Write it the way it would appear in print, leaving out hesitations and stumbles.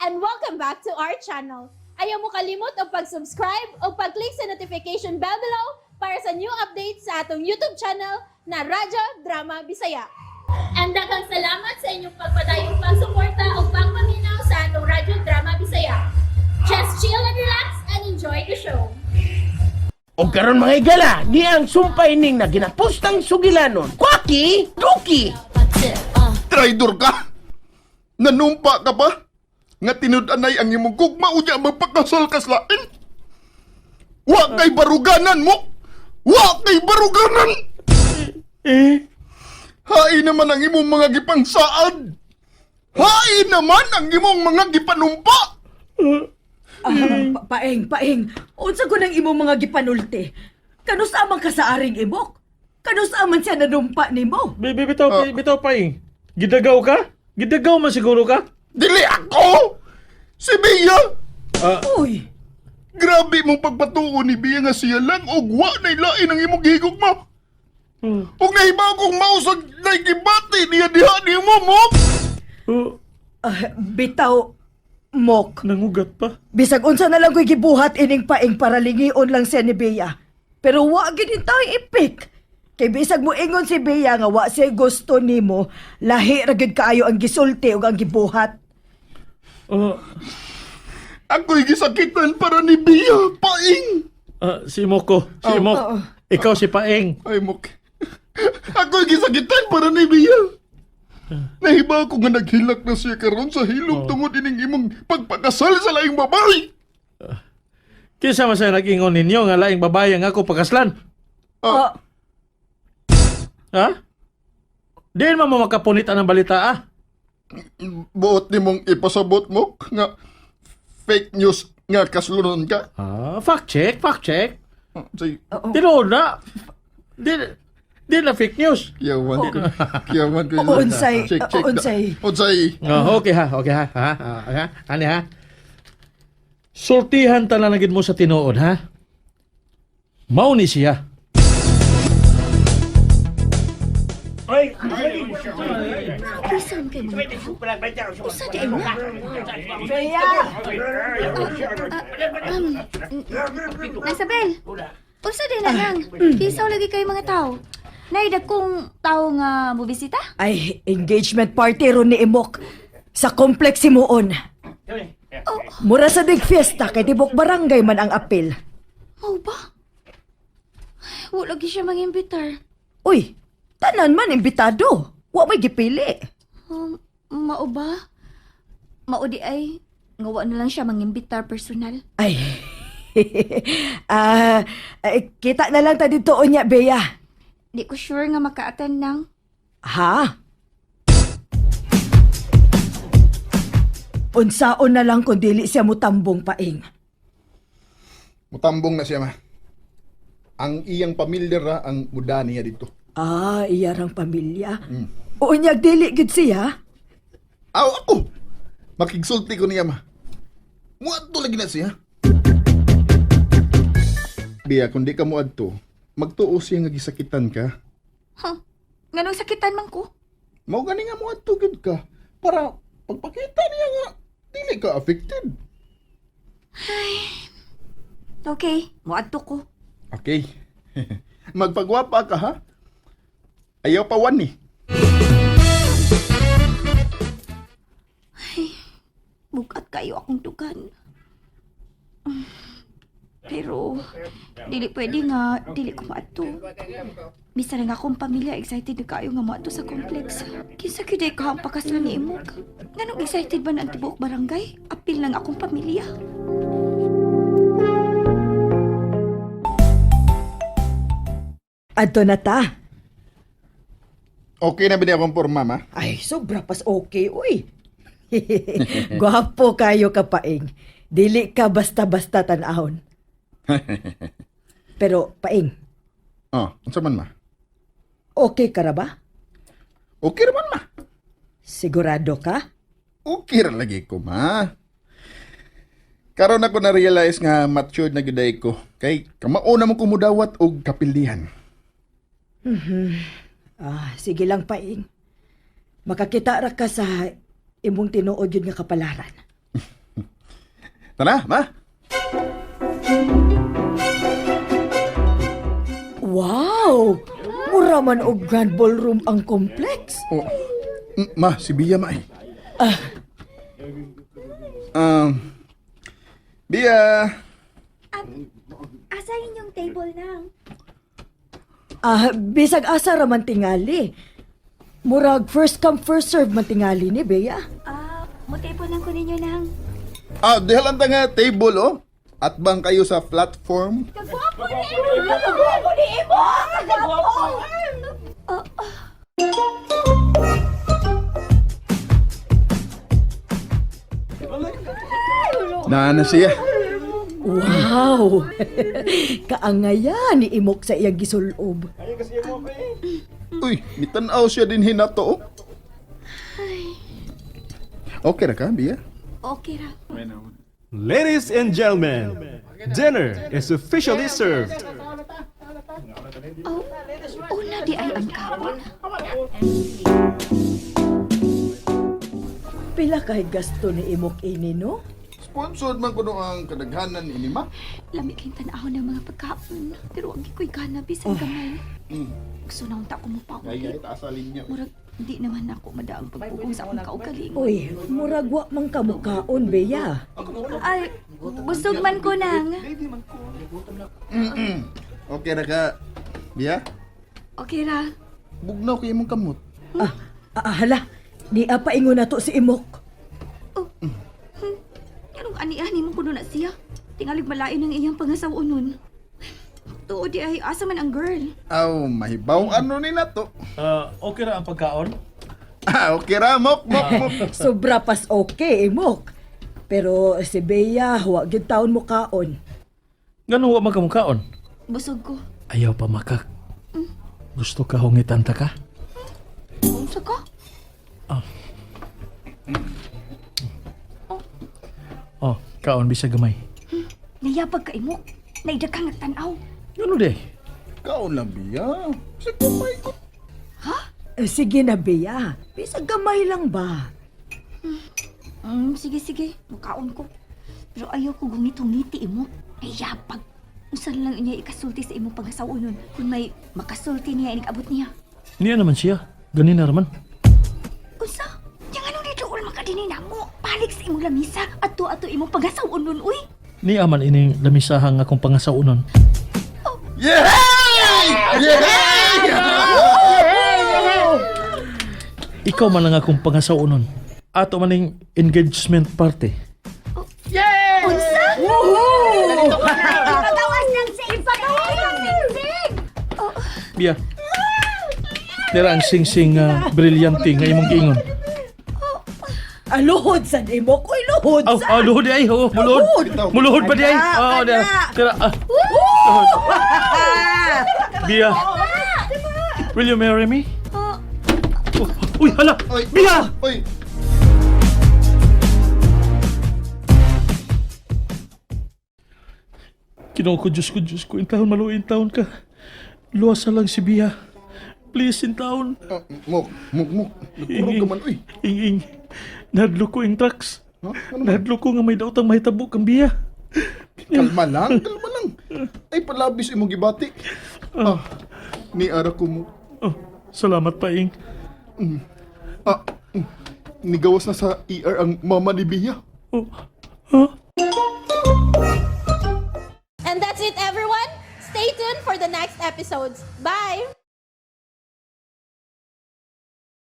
And welcome back to our channel. Ayaw mo kalimot og pag-subscribe o pag-click sa notification bell below para sa new updates sa atong YouTube channel na Radyo Drama Bisaya. And daghang salamat sa inyong pagpadayong pagsuporta o pagpaminaw sa atong Radyo Drama Bisaya. Just chill and relax and enjoy the show. O karon mga higala, ni ang sumpay ning na ginapustang sugilanon. Kwaki, duki! Traidor ka! Nanumpa ka pa? Nga tinud-anay ang imong gugma unya magpakasal ka sa lain? Wa kay baruganan mo! Wa kay baruganan! Eh? Hain naman ang imong mga gipangsaad! Hain naman ang imong mga gipanumpa! Ah, paeng, paeng. Unsa ko nang imong mga gipanulti? Kanus amang ka sa aring imok? Kanus aman siya nanumpa nimo? Bitaw, bitaw pa eh. Gidagaw ka? Gidagaw man siguro ka? Dili ako! Si Bea! Uy, Grabe mong pagpatuo ni Bea nga siya lang og wa na lain ang imong gihigugma! Ug nahibaw kong mausag nagibati niya diha nimo mo! Oh, ah, bitaw, mok. nangugat pa. Bisag unsa na lang ko'y gibuhat ining paeng para lingion lang siya ni Bea. Pero wa gid tayo ipik. Kay bisag mo ingon si Bea nga wa siya gusto nimo, lahi ra gyud kaayo ang gisulti ug ang gibuhat. Oh, Ako'y gisakitan para ni Bea, paing! Si Moko. Si Mok. Oo. Ikaw si Paeng. Ay, Mok. Ako'y gisakitan para ni Bea. Nahiba ko nga naghilak na siya karon sa hilom tungod ining imong pagpakasal sa laing babae. Kinsa man sa nag-ingon ninyo nga laing babae ang ako pagkaslan? Ah, Ha? Diin man mo makapunit ang balita ah. Buot nimong ipasabot mo nga fake news nga kaslunon ka. Ah, fact check, fact check. Ah, Say, Tinuod na. Di na fake news. kiyawan ko. Kiyawan ko. Unsay, Check, check. unsay. Unsay. Oh, okay ha, okay ha. Ha, ha, ha. Ani ha. Sultihan tanan na gid mo sa tinuod ha. Mao ni siya. Kisan kay mga tao. Usa di na. Bea! Nasabel. Usa di na lang. Kisaw lagi kay mga tao. Naidag kong tao nga mobisita. Ay, engagement party ron ni Imok. Sa complex Simuon. Mura sa big fiesta kay tibok barangay man ang apil. Mao ba? Ay, wa lagi siya mangimbitar. Uy, tanan man imbitado. Wa may gipili. Mao ba? Mao di ay nga wa na lang siya mangimbitar personal. Ay. Ah, ay, kita na lang ta dito unya, Bea. Di ko sure nga maka-attend nang. Ha? Unsaon na lang kung dili siya mutambong paing. Mutambong na siya ma. Ang iyang pamilya ra ang muda niya dito. Ah, iyarang pamilya. Unyag dili gid siya. Aw ako. Makigsulti ko niya ma. Muadto lagi na siya. Bea, kung di ka muadto, magtuo siya nga gisakitan ka. Huh? Nganong sakitan man ko? Mao gani nga muadto gyud ka para pagpakita niya nga dili ka affected. Okay, moadto ko. Okay. Magpagwapa ka ha. Ayaw pa wan ni. Bukat kayo akong dugan. Pero, dili pwede nga, dili ko maadto. Bisan nga akong pamilya, excited na kayo nga maadto sa complex. Kinsa gyud ay kahang pakaslan ni Imog. Nganong excited ba na ang tibuok barangay? Apil lang akong pamilya. Adto na ta. Okay na ba niya akong porma, ma? Ay, sobra pas okay, uy. Gwapo kayo ka paing. Dili ka basta-basta tan-ahon. Pero paing, Oh, unsa man ma? okay ka ra ba? Okay ra man ma. Sigurado ka? Okay ra lagi ko, ma. Karon ako na-realize nga matured na gyud ay ko. Kay kamao na mo kumudawat og kapildihan. Ah, sige lang paing. Makakita ra ka sa imong tinuod yun nga kapalaran. Tara, ma. Wow! Mura man og grand ballroom ang complex. Oh. Ma, si Bia, ma eh. Bia! Asa inyong table nang? Ah, bisag asa ra man tingali. Murag first come first serve man tingali ni Bea. Ah, mo table lang ko ninyo nang. Ah, diha lang ta nga table, oh. At bang kayo sa platform? Kagwapo ni imo! Kagwapo ni imo! Kagwapo! Oh, Naana siya. Wow! Kaangaya ni Imok sa iyang gisulob. Uy, mitanaw siya din hinato, oh. Okay ra ka, Bia? Okay ra. Ladies and gentlemen, dinner is officially served. Oh, una di ay ang kaon. Pila kay gasto ni Imok ini, no? Sponsored man kuno ang kadaghanan ini, ma. Lami kayong tanaw ng mga pagkaon. Pero ang ko'y gana bisan gamay. Gusto na unta ko mo pa Ay, ay, taas sa linya. Murag, di naman ako madaang pagpugong sa akong kaugalingon. Uy, murag wa man kamukaon, Bea. Ay, busog man ko nang. Okay ra ka, Bia? Okay ra. Bugnaw kay imong kamot. Ah, ah, hala. Di apa ingon na to si Imok. Anong ani-ani mo kuno na siya? Tingalig malain ang iyang pangasaw nun. Tuo di ay asa man ang girl. Aw, mahibaw ano ni nato. Ah, okay ra ang pagkaon? Ah, okay ra, mok, mok, mok. Sobra pas okay, Imok. Pero si Bea, wa gyud taon mo kaon. Ngano wa man ka mukaon? Busog ko. Ayaw pa makak. Gusto ka hungitan ta ka? Unsa ka? Oh, kaon bisag gamay. Nayabag ka imok. Naida ka nagtan-aw. Ngano di? Kaon lang, Bia. Sa kumay ko. Eh, sige na, Bea. Bisag gamay lang ba? Sige, sige. Mukaon ko. Pero ayaw ko gungit-ngiti imo. Nayabag. Unsa lang niya ikasulti sa imong pangasaw nun. Kung may makasulti niya, inikabot niya. Niya naman siya. Ganina raman. Unsa? Yang anong niduol makadini na mo? Balik sa imong lamisa. Ato-ato imong pangasaw nun, uy. Niya man ining lamisahang akong pangasaunon. Yehey! Yehey! Ikaw man lang akong pangasaunon. Ato maning engagement party. Unsa? Woohoo! Ipagawas ng sing! Ipagawas ng sing-sing! Oh, Biya. Dira ang sing-sing brilyante nga imong giingon. Ah, luhod sa Imok. Uy, luhod Aw, sa. aw, luhod di ay. Oh, muluhod. Muluhod pa di ay. Kana, Oh, dira. kana. Dira. Ah. Luhod. Bia. Will you marry me? oh, Oh, uy, hala. Oy. Bia! Oy, Kinoo ko, Diyos ko, Diyos ko. Intahon, maluin taon ka. Luwasa lang si Bia. Please, intahon. ah, mok, mok, mok. Nagkurog ka man, uy. Ing, ing. Nahadlok ko ing trucks. Huh? Ano man? Nahadlok ko nga may daotang mahitabo kang Bia. Kalma lang, kalma lang. Ay, palabis imong gibati. Ah, ni ara ko mo. Oh, salamat pa, ing. Ah, nigawas na sa ER ang mama ni Bia. Oh, huh? And that's it, everyone. Stay tuned for the next episodes. Bye!